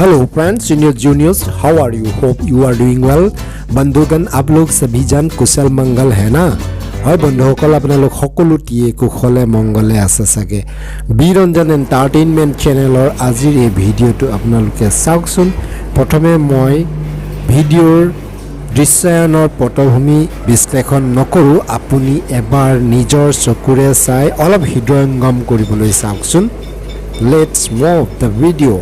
Hello friends, seniors, juniors, how are you? Hope you are doing well. बंधुगण, आप लोग सभी जन कुशल मंगल है ना? হয় বন্ধুসকল, আপোনালোক সকলোটিয়ে কুশলে মংগলে আছে চাগে। বীৰঞ্জন এণ্টাৰটেইনমেণ্ট চেনেলৰ আজিৰ এই ভিডিঅ'টো আপোনালোকে চাওকচোন। প্ৰথমে মই ভিডিঅ'ৰ দৃশ্যায়নৰ পটভূমি বিশ্লেষণ নকৰোঁ, আপুনি এবাৰ নিজৰ চকুৰে চাই অলপ হৃদয়ংগম কৰিবলৈ চাওকচোন। Let's move the video.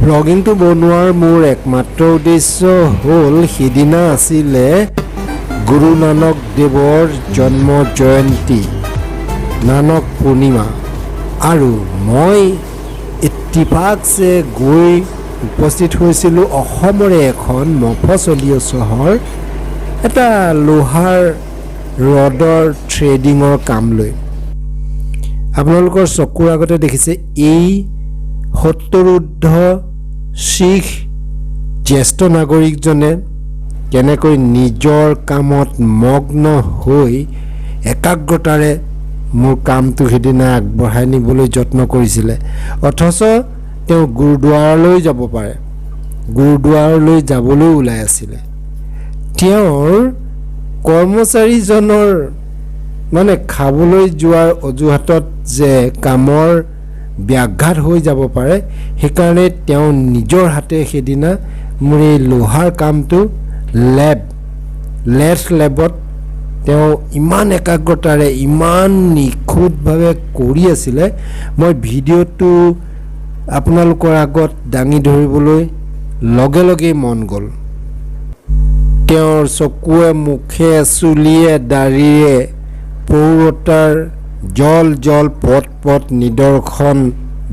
ব্লগিংটো বনোৱাৰ মোৰ একমাত্ৰ উদ্দেশ্য হ'ল, সিদিনা আছিলে গুৰু নানক দেৱৰ জন্ম জয়ন্তী, নানক পূৰ্ণিমা আৰু মই ইত্তিফাকছে গৈ উপস্থিত হৈছিলোঁ অসমৰে এখন মফচলীয় চহৰ, এটা লোহাৰ ৰডৰ থ্ৰেডিঙৰ কাম লৈ। আপোনালোকৰ চকুৰ আগতে দেখিছে, এই সত্তৰোৰ্ধ শিখ জ্যেষ্ঠ নাগৰিকজনে কেনেকৈ নিজৰ কামত মগ্ন হৈ একাগ্ৰতাৰে মোৰ কামটো সিদিনা আগবঢ়াই নিবলৈ যত্ন কৰিছিলে। অথচ তেওঁ গুৰুদ্বাৰলৈ যাব পাৰে, গুৰুদ্বাৰলৈ যাবলৈ ওলাই আছিলে। তেওঁৰ কৰ্মচাৰীজনৰ মানে খাবলৈ যোৱাৰ অজুহাতত যে কামৰ ব্যাঘাত হৈ যাব পাৰে, সেইকাৰণে তেওঁ নিজৰ হাতে সেইদিনা মোৰ এই লোহাৰ কামটো লেবত তেওঁ ইমান একাগ্ৰতাৰে, ইমান নিখুঁতভাৱে কৰি আছিলে, মই ভিডিঅ'টো আপোনালোকৰ আগত দাঙি ধৰিবলৈ লগে লগেই মন গ'ল। তেওঁৰ চকুৱে, মুখে, চুলিয়ে, দাড়িয়ে পৌৰতাৰ জল জল পট পট নিদৰ্শন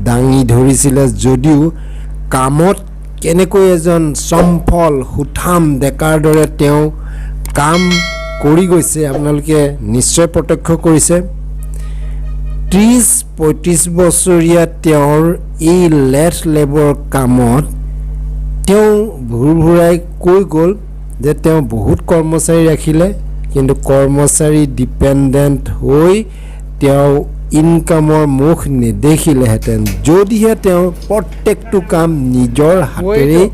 দাঙি ধৰিছিলে যদিও কামত কেনেকৈ এজন চম্ফল সুঠাম ডেকাৰ দৰে তেওঁ কাম কৰি গৈছে, আপোনালোকে নিশ্চয় প্ৰত্যক্ষ কৰিছে। 30-35 বছৰীয়া তেওঁৰ এই লেথ লেবৰ কামত তেওঁ ভোৰভোৰাই কৈ গ'ল যে তেওঁ বহুত কৰ্মচাৰী ৰাখিলে, কিন্তু কৰ্মচাৰী ডিপেণ্ডেণ্ট হৈ তেওঁ ইনকামৰ মুখ নেদেখিলেহেঁতেন, যদিহে তেওঁ প্ৰত্যেকটো কাম নিজৰ হাতেৰেই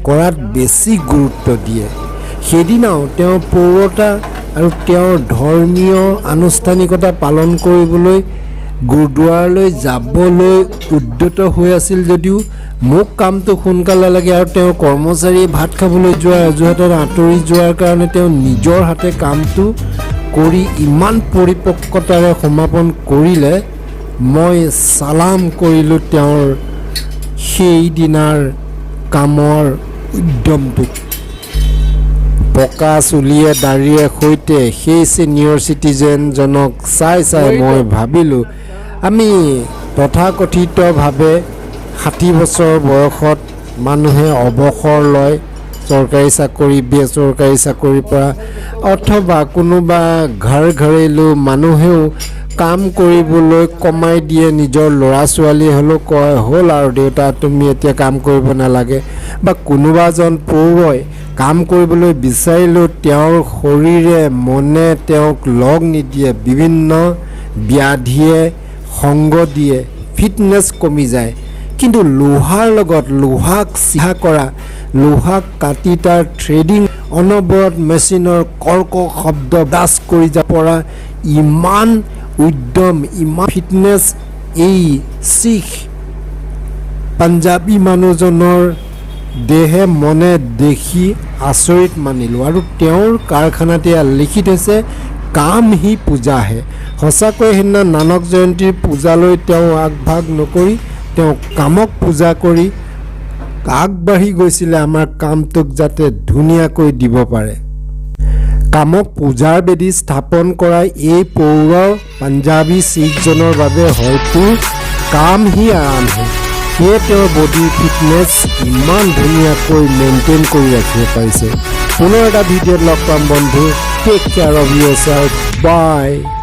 কৰাত বেছি গুৰুত্ব দিয়ে। সেইদিনাও তেওঁ পৌৰতা আৰু তেওঁৰ ধৰ্মীয় আনুষ্ঠানিকতা পালন কৰিবলৈ গুৰুদ্বাৰলৈ যাবলৈ উদ্যত হৈ আছিল যদিও মোক কামটো সোনকালে লাগে আৰু তেওঁৰ কৰ্মচাৰীয়ে ভাত খাবলৈ যোৱাৰ অজুহাতত আঁতৰি যোৱাৰ কাৰণে তেওঁ নিজৰ হাতে কামটো কৰি ইমান পৰিপক্কতাৰে সমাপন কৰিলে। মই চালাম কৰিলোঁ তেওঁৰ সেইদিনাৰ কামৰ উদ্যমটোক। পকা চুলিয়ে দাড়িৰে সৈতে সেই ছিনিয়ৰ চিটিজেনজনক চাই চাই মই ভাবিলোঁ, আমি তথাকথিতভাৱে 60 বছৰ বয়সত মানুহে অৱসৰ লয় চৰকাৰী চাকৰি, বেচৰকাৰী চাকৰিৰ পৰা, অথবা কোনোবা ঘৰ ঘৰেলু মানুহেও কাম কৰিবলৈ কমাই দিয়ে। নিজৰ ল'ৰা ছোৱালী হ'লেও কয়, "হ'ল আৰু দেউতা, তুমি এতিয়া কাম কৰিব নালাগে।" বা কোনোবাজন পৌৰই কাম কৰিবলৈ বিচাৰিলেও তেওঁৰ শৰীৰে মনে তেওঁক লগ নিদিয়ে, বিভিন্ন ব্যাধিয়ে সংগ দিয়ে, ফিটনেছ কমি যায়। কিন্তু লোহাৰ লগত লোহাক চিধা কৰা, লোহাক কাটি তাৰ থ্ৰেডিং, অনবৰত মেচিনৰ কৰ্কশ শব্দ ব্ৰাছ কৰি যাব পৰা ইমান উদ্যম, ইমান ফিটনেছ এই শিখ পাঞ্জাবী মানুহজনৰ দেহে মনে দেখি আচৰিত মানিলোঁ। আৰু তেওঁৰ কাৰখানাত এয়া লিখি থৈছে, "काम ही पूजा है।" সঁচাকৈ সেইদিনা নানক জয়ন্তীৰ পূজালৈ তেওঁ আগভাগ নকৰি তেওঁ কামক পূজা কৰি আগবাঢ়ি গৈছিলে, আমাৰ কামটোক যাতে ধুনীয়াকৈ দিব পাৰে। কামক পূজাৰ বেদী স্থাপন কৰা এই পৌৰ পাঞ্জাবী শিখজনৰ বাবে হয়তো काम ही आराम है। সেয়ে তেওঁৰ বডিৰ ফিটনেছ ইমান ধুনীয়াকৈ মেইনটেইন কৰি ৰাখিব পাৰিছে। পুনৰ এটা ভিডিঅ'ত লগ পাম বন্ধু। Take care of yourself. Bye.